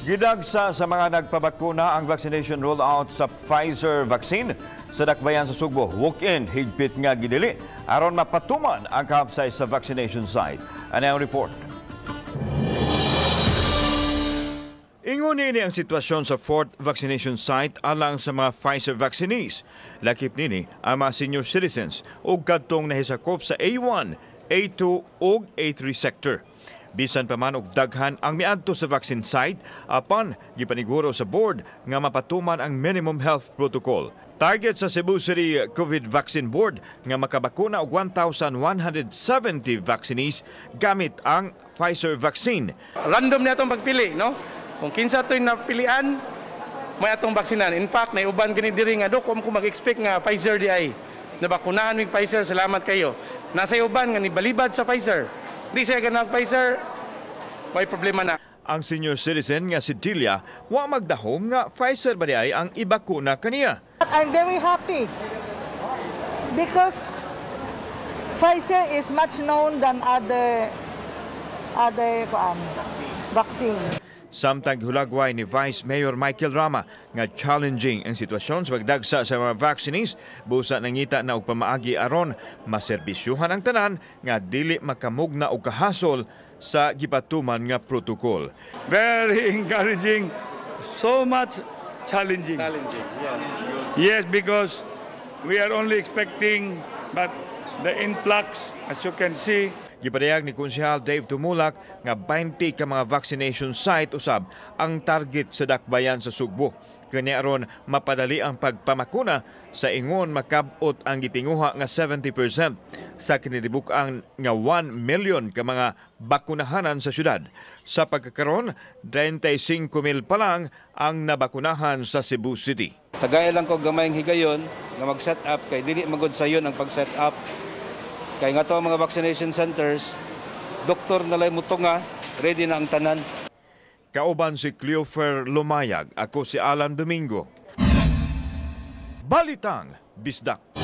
Gidagsa sa mga nagpabakuna ang vaccination rollout sa Pfizer vaccine sa Dakbayan sa Sugbo. Walk-in, higpit nga gidili aron mapatuman ang kahapsay sa vaccination site. Ano ang report? Ingon niini ang sitwasyon sa fourth vaccination site alang sa mga Pfizer vaccinees. Lakip nini ang mga senior citizens ug kadtong nahisakop sa A1, A2 ug A3 sector. Bisan pa man og daghan ang miadto sa vaccine site, apan gipaniguro sa board nga mapatuman ang minimum health protocol. Target sa Cebu City COVID Vaccine Board nga makabakuna og 1,170 vaccinees gamit ang Pfizer vaccine. Random na atong pagpili, no? Kung kinsa ato'y napilian, may atong baksinan. In fact, may uban gani diri nga do kung mag-expect nga Pfizer di ay nabakunahan mig Pfizer, salamat kayo. Nasa uban nga nibalibad sa Pfizer. Di siya ganang Pfizer, may problema na. Ang senior citizen nga si Delia, wa magdahom nga Pfizer ba di ay ang ibakuna kaniya. I'm very happy because Pfizer is much known than other kuan, vaccine. Samtang hulagway ni Vice Mayor Michael Rama nga challenging ang sitwasyon sa pagdagsa sa mga vaccinees, busa nangita na og pamaagi aron maserbisyuhan ang tanan nga dili makamugna og kahasol sa gipatuman nga protocol. Very encouraging, so much challenging. Challenging, yes. Yes, because we are only expecting, but the influx, as you can see. Gipadayag ni Konsehal Dave Tumulak nga 20 ka mga vaccination site usab ang target sa Dakbayan sa Sugbo. Kani aron mapadali ang pagpamakuna sa ingon makab-ot ang gitinguha nga 70% sa kinitibuk-an nga 1 million ka mga bakunahanan sa syudad. Sa pagkakaron, 35,000 pa lang ang nabakunahan sa Cebu City. Tagay lang ko gamayng higayon nga mag-set up kay dili magod sayon ang pag-set up. Kay nga to ang mga vaccination centers, doktor na lay mutunga, ready na ang tanan. Kauban si Cleofer Lumayag, ako si Alan Domingo. Balitang Bisdak.